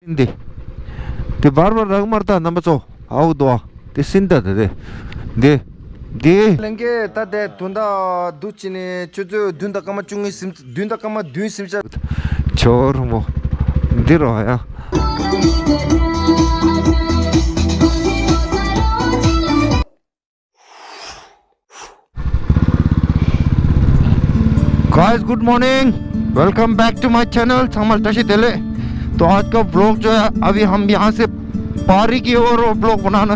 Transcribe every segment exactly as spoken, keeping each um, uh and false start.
འདི། དེ་བར་བར་རག་མར་ད་རྣམ་པ་ཚོ། ཨའུ་དོ། དེ་སིན་ད་དེ་རེད། འདི། འདི། ལེན་གེ་ད་དེ་དུན་ད་དུ་ཅི་ནི་ཆུ་ཚོད་བདུན་དང་སྐར་མ་བཅུ་གཉིས་ཟིན། བདུན་དང་སྐར་མ་བདུན་ཟིན་ཤག་ཆོར་མོ། འདི་རོ་ཡ། Guys, good morning. Welcome back to my channel. ཚང་མ་བཀྲ་ཤིས་བདེ་ལེགས། तो आज का व्लॉग जो है, अभी हम यहाँ से पारी की ओर व्लॉग बनाना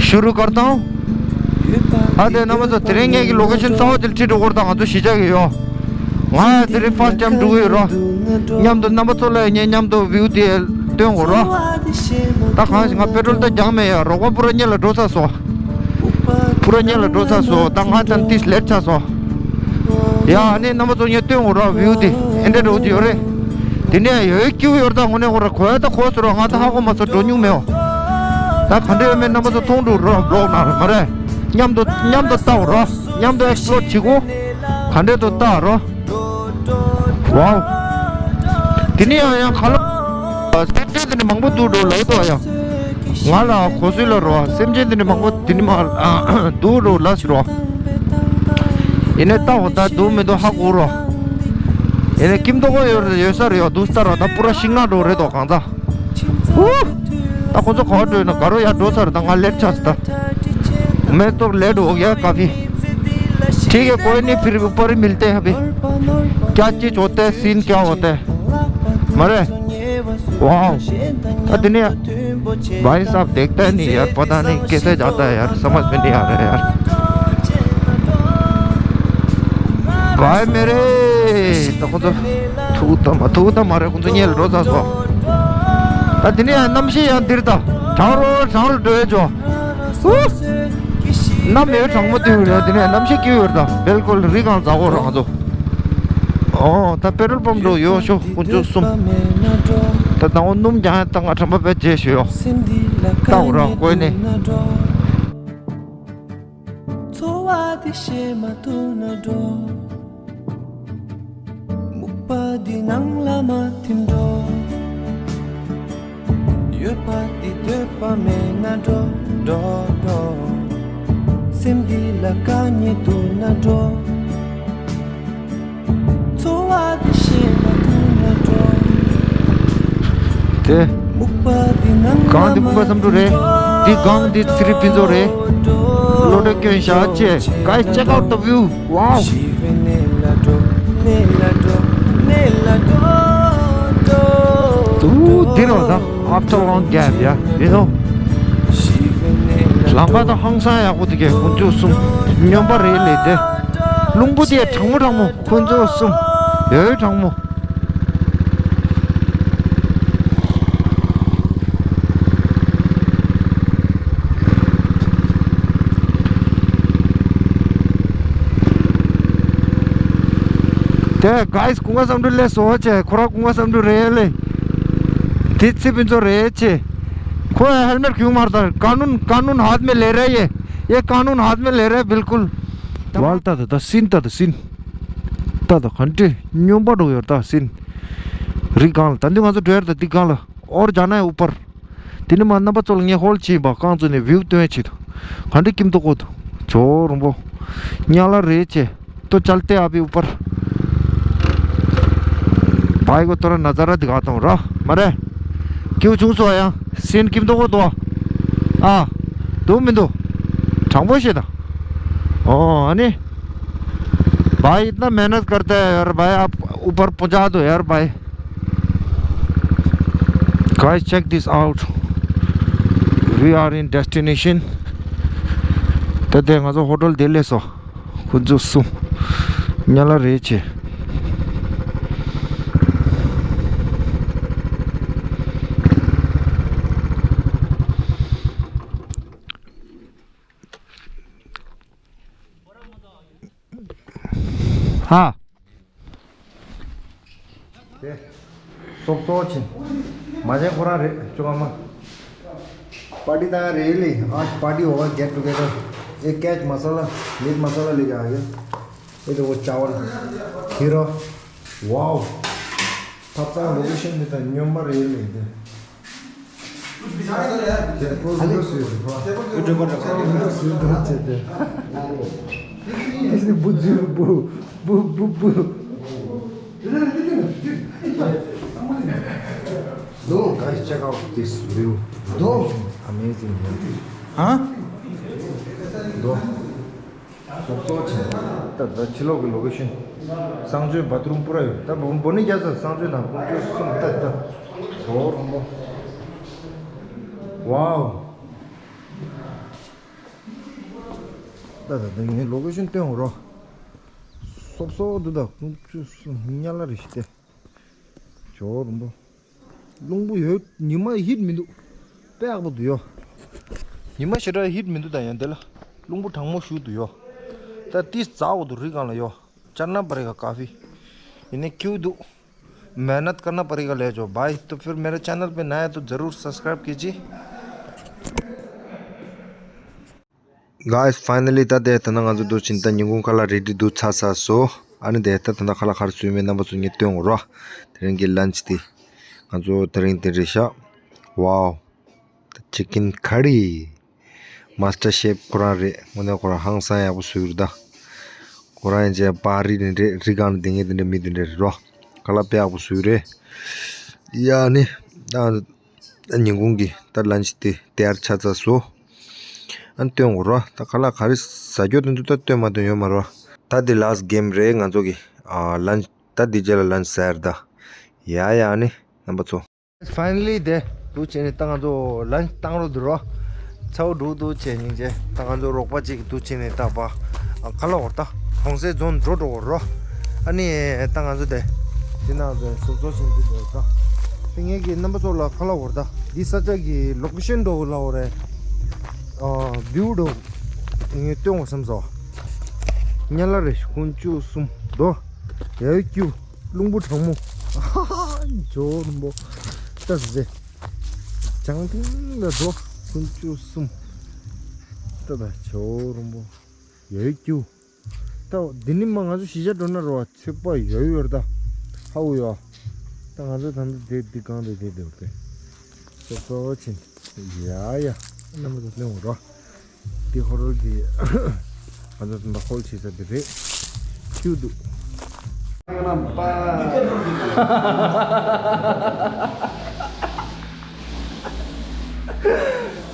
शुरू करता हूँ। ཨ་དེ་རྣམ་པ་ཚོ། དེ་རིང་ངེད་ཀྱི་ལོ་ཀེ་ཤན་གཙོ་བོ་དེ་ཁྲིད་འགྲོ་དགོས་རེད། ད་ང་ཚོ་གཞིས་ཆགས་ཀྱི་ཡོད། ང་དེ་རིང་ཕར་ཅམ་འགྲོ་གི་ཡོད་རོ། མཉམ་དུ་རྣམ་པ་ཚོ་ལ་ངས་མཉམ་དུ་བིའུ་དེ་སྟོན་དགོས་རོ། ད་གང་ཞིག་ང་པེ་ཊྲོལ་ད་རྒྱག་མེད་ཡ། རོགས་པ་པུ་ར་གཉེར་ལ་འགྲོ་ཚར་སོང་། པུ་ར་གཉེར་ལ་འགྲོ་ཚར་སོང་། ད་ང་ད་ཏིས་ལེཊ་ཆགས་སོང་། ཡ་ཨ་ནི་རྣམ་པ་ཚོ་ངས་སྟོན་དགོས་རོ། བིའུ་དེ་ཨེ་འདྲ་འགྲོ་གི་ཡོད་རེད། དེ་ནས་ཡོད་སྐྱིད་པོ་ཡོད་རེད། ད་དངོས་གནས་ཁོ་ར་ཁོ་ཡ་ད་གོ་སོང་རོ། ང་ད་ཧ་གོ་མ་སོང་། འགྲོ་མྱོང་མེད་འོ། ད་ག་འདྲ་ཡོད་མེད་རྣམ་པ་ཚོ་མཐོང་འགྲོ་རོ། བློག་ནང་རེད་མ་རེད། མཉམ་དུ་མཉམ་དུ་ལྟ་འོ་རོ། མཉམ་དུ་ཨེག་སི་པི་ལོར་བྱེད་དགོས། ག་འདྲ་འདུག་ལྟ་རོ། ཝའོ། དེ་ནས་ཡང་ཡང་ཁ་ལོ། སེམས་ཅན་དེ་ནི་མང་པོ་འདུག་འགྲོ་ལབ་འདུག་ཡང་། ང་ལ་གོ་སྲོལ་ལ་རོ། སེམས་ཅན་དེ་ནི་མང་པོ་དེ་ནི་མ་འདུག་འགྲོ་ལབ་སྲིད་རོ། ཡིན་ནའི་ལྟ་འོ། ད་འདུག་མི་འདུག་ཧ་གོ་རོ། ཡིན་ནའི་སྐྱིད་མདོག་ཁ་པོ་ཡོད་ཡོད་ས་རེད་ཡོ། འདུག་ལྟ་རོ། ད་པུ་ར་ཤིང་ནགས་འགྲོ་རེད་དོ་གང་ཚ། ཧུ། ད་ཁོ་ཚོ་ག་པར་འགྲོ་ཡིན་ན། དགའ་རོ་ཡར་འགྲོ་ཚར། ད་ང་ལེཊ་ཆགས་སོང་ད། मैं तो लेट हो गया काफी। ठीक है, कोई नहीं, फिर ऊपर ही मिलते हैं अभी। क्या चीज होता है, सीन क्या होता है। मरे। वाओ। अदिने। भाई साहब देखता ही नहीं यार, पता नहीं कैसे जाता है यार, समझ में नहीं आ रहा है यार। भाई मेरे। ད་ཁོ་ཚོ་ཐུག་ད་མ་ཐུག་ད་མ་རེད། ཁོ་ཚོ་གཉེར་འགྲོ་ཚར་སོང་། ད་དེ་ནས་གནམ་གཤིས་ཡང་འདིར་ད་གྲང་རོ་གྲང་རོ་འགྲོ་ཡ་ཅོ། ཧུ། གནམ་ཡོད་གྲང་མོ་དེ་ཡོད་རེད། དེ་ནས་གནམ་གཤིས་སྐྱིད་ཡོད་རེད། ད་བེལ་ཀོལ་རི་སྒང་འཛག་འོ་ར་ང་ཚོ། ཨོ་ད་པེ་ཊྲོལ་པམ་འགྲོ་ཡོད་ཤོ་དཀོན་མཆོག་གསུམ། ད་ད་འོ་སྣུམ་རྒྱང་ཡ་ད་ང་དྲན་པ་བེད་རྗེས་ཤོད་ཡོ། ད་འོ་ར་བཀོད་ནས། འཚོ་བ་འདི་ཤེས་མ་ཐུབ་ན་འགྲོ། སྨུག་པ་འདི་ནང་ལ་མ་ཐིམ་འགྲོ། ཡོད་པ་འདི་འདོད་པ་མེད་ན་འགྲོ། འགྲོ་འགྲོ། སེམས་འདི་ལ་དཀའ་ངལ་འདུག་ན་འགྲོ། འཚོ་བ་འདི་ཤེས་མ་ཐུབ་ན་འགྲོ། དེ། སྨུག་པ་འདི་ནང་ལ་མ་ཐིམ་འགྲོ། སྒང་འདི་སྨུག་པ་བསམ་འགྲུབ་རེད། འདི་སྒང་འདི་ཚེ་རིང་ཕུན་ཚོགས་རེད། བློ་གྲོས་སྐྱོན་ཞག་ཅེ། Guys, check out the view. Wow. འདི་རོ་ད། After long gap, yeah, you know. ལམ་ཁ་ད་ཧང་སང་ཡག་པོ་འདུག་གས། དཀོན་མཆོག་གསུམ། སྨྱོན་པ་རེད་ལས་དེ། རླུང་བུ་དེ་གྲང་མོ་གྲང་མོ། དཀོན་མཆོག་གསུམ། ཡོད་གྲང་མོ། དེ་guys། སྐུ་ངོ་བསམ་འགྲུབ་ལས་བཟོ་བ་བྱས། ཁོ་རང་སྐུ་ངོ་བསམ་འགྲུབ་རེད་ལས། དེ་ཚེ་ཕུན་ཚོགས་རེད་ཆེ། ཁོ་ཡང་ཧེལ་མེཊ་གྱོན་མ་རེད་ད། कानून कानून हाथ में ले रहा है ये। ये कानून हाथ में ले रहा है बिल्कुल। ཝལ་ད་ད་ད་སིན་ད་ད་སིན། ད་ད་ག་འདྲས་སྨྱོན་པ་འགྲོ་ཡོད་ད་སིན། རི་སྒང་ལ་ད་འདི་ང་ཚོ་འགྲོ་ཡར་ད་འདི་སྒང་ལ། और जाना है ऊपर। དེ་ནས་མར་རྣམ་པ་ཚོ་ལ་ངས་ཧོལ་ཕྱིན་པ་རྐང་བཙུགས་ནས་བིའུ་སྟོན་ཆེད་དུ། ག་འདྲས་སྐྱིད་མདོག་ཁ་པོ་འདུག་ཇོ་རོང་པོ། ཉ་ལ་རེད་ཆེ། तो चलते अभी ऊपर। भाई को थोड़ा नज़ारा दिखाता हूँ, रह मारे। क्यों छुंग सो आया? सीन किम तो को तो। आ, दो मिनट। ठंगबो शेदा। ओ, अने। भाई इतना मेहनत करता है यार भाई, आप ऊपर पहुंचा दो यार भाई। Guys, check this out. We are in destination. ད་ལྟ་ང་ཚོ་ཧོ་ཊེལ་དེ་སླེབས་སོང་། ཁོ་ཚོ་གསུམ་ཉ་ལ་རེད་ཆེ། ཧ། དེ། ཙོག་ཙོག་ཆེ། མ་བྱན་ཁོ་རང་རེད་ཅོ་ཨ་མ། पार्टी ད་རེད་ལེ། आज पार्टी होगा, गेट टुगेदर। एक कैच मसाला, मीट मसाला लेके आ गया। ये देखो चावल, खीरा। वाओ। ཐབ་ཚང་ལོ་ཀེ་ཤན་འདི་དང་སྨྱོན་མ་རེད་ལས་འདི། དེ་ཁོ་བི་ཌིའོ་བཟོས་ཡོད་རེད་ཁོ། ཁོ་བི་ཌིའོ་བཟོས་འདུག་བྱས་ཏེ། This is bu bu bu bu bu bu. No, guys, check out this view. No. Amazing, yeah. Huh? No. སོབ་སོབ་ཆེ། ད་ད་ཕྱི་ལོགས་ཀྱི་ལོ་ཀེ་ཤན། གསང་སྤྱོད་བ་ཐི་རུམ་པུ་ར་ཡོད། ད་འབོ་ནི་རྒྱ་ས་གསང་སྤྱོད་དང་དཀོན་མཆོག་གསུམ་ད་ད། ཇོ་རོང་པོ། ཝའོ། ད་ད་ད་ངས་ལོ་ཀེ་ཤན་སྟོན་འོ་རོ། སོབ་སོབ་འདུག་ད་དཀོན་མཆོག་གསུམ་ཉ་ལ་རེ་ཞིག་སྟེ། ཇོ་རོང་པོ། རླུང་བུ་ཡོད། ཉི་མ་ཧིཊ་མི་འདུག་དཔེ་ཡག་པོ་འདུག་ཡོ། ཉི་མ་ཞེ་དྲག་ཧིཊ་མི་འདུག་ད་ཡང་དེ་ལ། རླུང་བུ་གྲང་མོ་ཞུ་འདུག་ཡོ། ད་ཏིས་ཛ་འོ་འདུག་རི་སྒང་ལ་ཡོ། ཅར་ན་པ་རི་ག་ཀ་ཧྥི། ཡིན་ནའི་ཁྱིའུ་འདུག मेहनत करना पड़ेगा ले जाओ भाई। तो फिर मेरे चैनल पे नया है तो ज़रूर सब्सक्राइब कीजिए। Guys, finally ད་དེ་ད་ན་ང་ཚོ་འདུག་ཕྱིན་ད་ཉིན་གུང་ཁ་ལག་རེ་ཌི་འདུག་ཚར་ཚར་སོང་། ཨ་ནི་དེ་ད་ད་ན་ཁ་ལག་ག་རེ་བཟོས་མེད་རྣམ་པ་ཚོ་ངས་སྟོན་འོ་རོ། དེ་རིང་གི་ལན་ཆི་དེ། ང་ཚོ་དེ་རིང་དེ་རེད་ཤག་ཝའོ། ད་ཅི་ཀིན་ཁ་རི། མཱ་སི་ཊར་ཤེཕ་ཁོ་རང་རེད། དངོས་གནས་ཁོ་རང་ཧང་སང་ཡག་པོ་བཟོས་རེད་ད། ཁོ་རང་ཡིན་ཅེ་པ་རི་ནི་རེད། རི་སྒང་ནི་དེ་ངས་དེ་འདྲ་མི་དེ་འདྲ་རེད་རོ། ཁ་ལག་དཔེ་ཡག་པོ་བཟོས་རེད། ཡ་ནི། ད། ཉིན་གུང་གི་ད་ལན་ཆི་དེ་དེ་ཡར་ཆ་ཚ་བཟོ། ཨ་ནི་སྟོན་འོ་རོ། ད་ཁ་ལག་ག་རེ་ཟ་རྒྱུ་དེ་ཚོ་ད་སྟོན་མ་སྟོན་ཡོད་མ་རོ། ད་འདི་ལཱ་སི་ཊི་གེམ་རེད་ང་ཚོ་གི། ཨ་ལན་ཆི་ད་འདི་རྗེས་ལ་ལན་ཆི་ཟ་ཡར་ད། ཡ་ཡ་ཨ་ནི་རྣམ་པ་ཚོ། Finally དེ་འདུག་བྱས་ནས་ད་ང་ཚོ་ལན་ཆི་བཏང་རོགས་འདུག་རོ། ཚ་བོ་འདུག་འདུག་བྱས་ཉིན་བྱས་ད་ང་ཚོ་རོགས་པ་གཅིག་འདུག་བྱས་ནས་ད་པ། ཁ་ལག་འོར་ད་གོང་སའི་རྫོང་འགྲོ་འགྲོ་འོར་རོ། ཨ་ནི་ད་ང་ཚོ་དེ། དེ་ནང་ཚོ་སོ་སོ་བཞིན་དུ་འགྲོ་ད། དེ་ངེད་ཀྱི་རྣམ་པ་ཚོ་ལ་ཁ་ལག་འོར་ད། འདི་ས་ཆ་གི་ལོ་ཀེ་ཤན་འགྲོ་ལ་འོ་རེད། ཨ་བིའུ་འགྲོ། དེ་ངས་སྟོན་འོ་བསམ་སོ། ཉ་ལ་རེ་དཀོན་མཆོག་གསུམ་འགྲོ། ཡ་ཡོ་ཀྱུ། རླུང་བུ་གྲང་མོ། ཇོ་རོང་པོ། ལྟ་ཟེ། བྱང་ཐིང་ལ་འགྲོ། དཀོན་མཆོག་གསུམ། ལྟ་ད་ཇོ་རོང་པོ། ཡོད་ཀྱུ། ལྟ་འདི་ནི་མ་ང་ཚོ་གཞིས་ཆགས་འགྲོ་ན་རོ་ཚོད་དཔག་ཡོད་ཡོད་རེད་ད། ཧ་འུ་ཡོ། ད་ང་ཚོ་ད་ལྟ་དེ་འདི་གང་རེད་དེ་འདི་རེད། སོ་སོ་ཕྱིན། ཡ་ཡ། རྣམ་པ་ཚོ་སླེབས་འོང་རོ། འདི་ཧོ་རོལ་གྱི། ང་ཚོ་ད་ཧོལ་བྱེད་ས་འདི་རེད། ཁྱིའུ་འདུག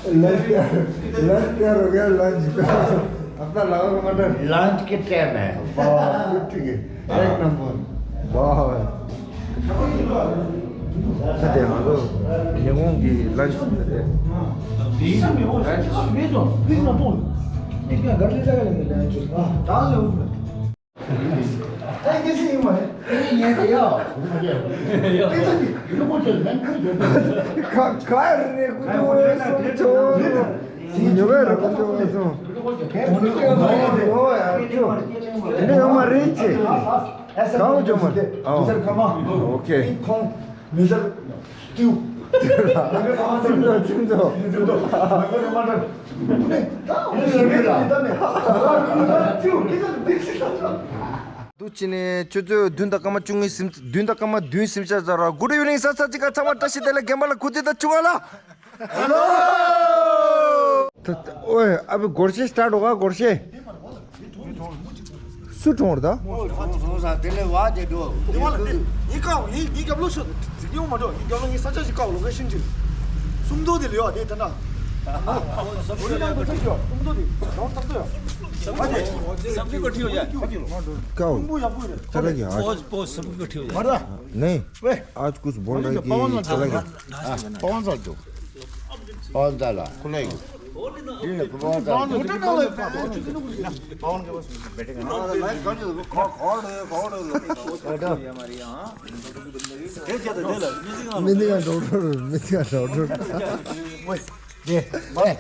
लंच क्या, लंच क्या हो गया, लंच का? अपना लाओ टमाटर। लंच के टाइम है। वाह, ठीक है, एक नंबर। वाह। ད་དེ་ང་ཚོ་ཉིན་གུང་གི་ལན་ཆི་ད་དེ། འདུག་བྱས་ནས་ཆུ་ཚོད་བདུན་དང་སྐར་མ་བཅུ་གཉིས་ཟིན། བདུན་དང་སྐར་མ་བདུན་ཟིན་ཤག་ཟེར་ར། Good evening ས་ས་ཅི་ག་ཚང་མ་བཀྲ་ཤིས་བདེ་ལེགས། རྒན་པ་ལ་གུས་བཏུད་དང་ཆུང་བ་ལ། ད་ད་ཨོའི་ཨ་བི་སྒོར་གཞས་སི་ཊར་ཊི་འགྲོ་ག་སྒོར་གཞས། སུ་གྲོངས་རེད་ད། དེ་ནས་བ་དེ་འགྲོ། དེ་བ་ལ་དེ་ངའི་ཀ་ངའི་རྒྱབ་ལོགས་ཤོག་འཛིན་སྐྱོང་མ་འགྲོ། ངའི་རྒྱབ་ལོགས་ངའི་ས་ཆ་ཞིག་བཀག་ལོ་ཀེ་ཤན་ཅིག་སུམ་མདོ་དེ་ལ་ཡོད་དེ་ད་ན། ཨོ་ལི་ནང་དུ་ཚུད་ཤོག་སུམ་མདོ་དེ་གང་ཐག་ཏུ་ཡོད། ཨ་དེ། सबको ठीक हो जाए। ཀའོ། སུམ་མདོ་ཡག་པོ་རེད། चला गया आज। बहुत बहुत सबको ठीक हो जाए। मारा। नहीं। वे। आज कुछ बोल रहे कि चला गया। कौन सा जो? कौन सा ला? खुलेगी। ठीक है, कौन सा? मोटर ना ले। पवन के पास बैठेगा ना। लाइट कर दो। कॉल, कॉल है, कॉल है। बैठो। मिलेगा डॉक्टर, मिलेगा डॉक्टर। ओए, दे, ओए,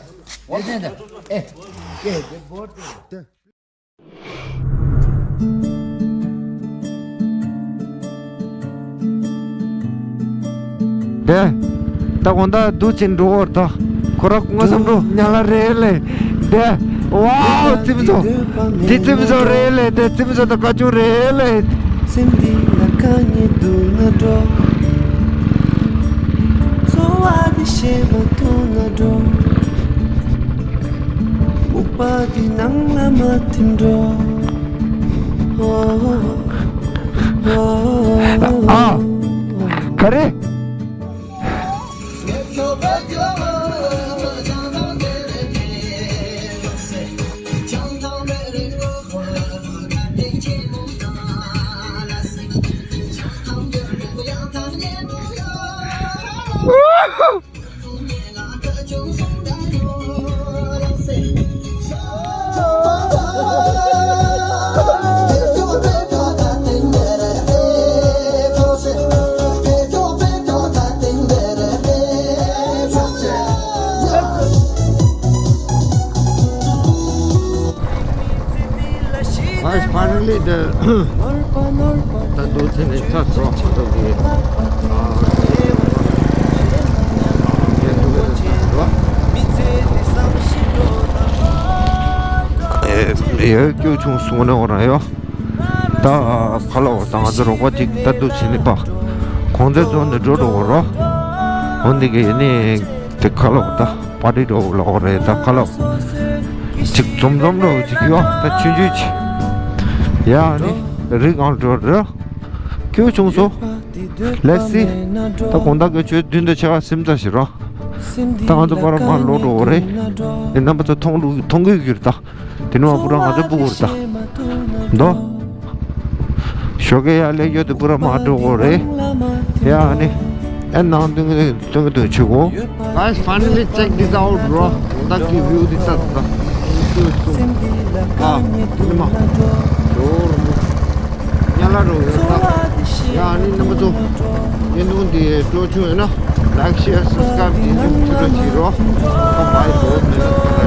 ओए, दे दे। ए, दे दे, बहुत दे। དེ། ད་གོང་ད་འདུག་ཅིང་འགྲོ་བར་ད། ཁོ་ར་ཀུན་དགའ་བསམ་འགྲོ་ཉ་ལ་རེད་ལེ། དེ། ཝའོ་རྩིབ་མཚོ། དེ་རྩིབ་མཚོ་རེད་ལེ། དེ་རྩིབ་མཚོ་ད་ཀ་ཅུང་རེད་ལེ། སེམས་འདི་ལ་ཁ་ཉེ་དུ་ན་འགྲོ། བྱེད་མ་ཐུབ་ན་འགྲོ། སྨུག་པ་འདི་ནང་ལ་མ་ཐིམ་འགྲོ། ཨ། ག་རེ། Guys, finally the ད་དུང་ཚེ་ནས་ཚར་སོང་ང་ཚོ་གི་ཨ་ཡ་ཡོད་སྐྱོ་ཆུང་སོང་ནས་འོ་ར་ཡོ། ད་ཁ་ལོ་ད་ང་ཚོ་རོགས་པ་ཅིག་ད་དུང་ཕྱིན་ནི་པ་གོང་ཚད་རྫོང་ནས་འགྲོ་འགྲོ་གོ་རོ། འོ་འདི་གི་ནི་དེ་ཁ་ལོ་ད་པ་རི་འགྲོ་ལོག་རེད། ད་ཁ་ལོ་ཅིག་འཛོམས་འཛོམས་འགྲོ་ཅིག་ཡོ། ད་ཆུང་ཆུང་ཅིག་ཡ་ནི་རི་སྒང་འགྲོ་རོ། སྐྱོ་ཆུང་སོ། Let's see. ད་གོང་ད་གི་ཆོས་བདུན་དང་ཆ་ག་སེམས་ཚ་ཞིག་རོ། ད་ང་ཚོ་པར་མ་ལོག་འགྲོ་གོ་རེད། ཨེ་རྣམ་པ་ཚོ་མཐོང་ལུགས་མཐོང་གི་ཡོད་ད། དེ་ནི་མ་པུ་ར་ང་ཚོ་སྤུ་གུར་ད། མདོ། ཞོགས་ཀས་ཡར་སླེབས་ཡོད་དེ་པུ་ར་མ་འགྲོ་གོ་རེད། ཡ་ནི། ཨེ་ནང་སྟོན་གི་སྟོན་གི་འདུག་ཆུ་གོ། Guys, finally check this out, bro. ད་གི་view འདི་ལྟ་ད། ཨ། ཉི་མ། ཇོ་རུ་མོ། ཉ་ལ་རུ་ཡོད་ད། ཡ་ནི་རྣམ་པ་ཚོ། བརྙན་ཐུང་འདི་སྤྲོ་བྱུང་ཡོད་ན། Like, share, subscribe འདི་ནི་བྱེད་རོགས་བྱེད་རོགས། Bye bye, bro.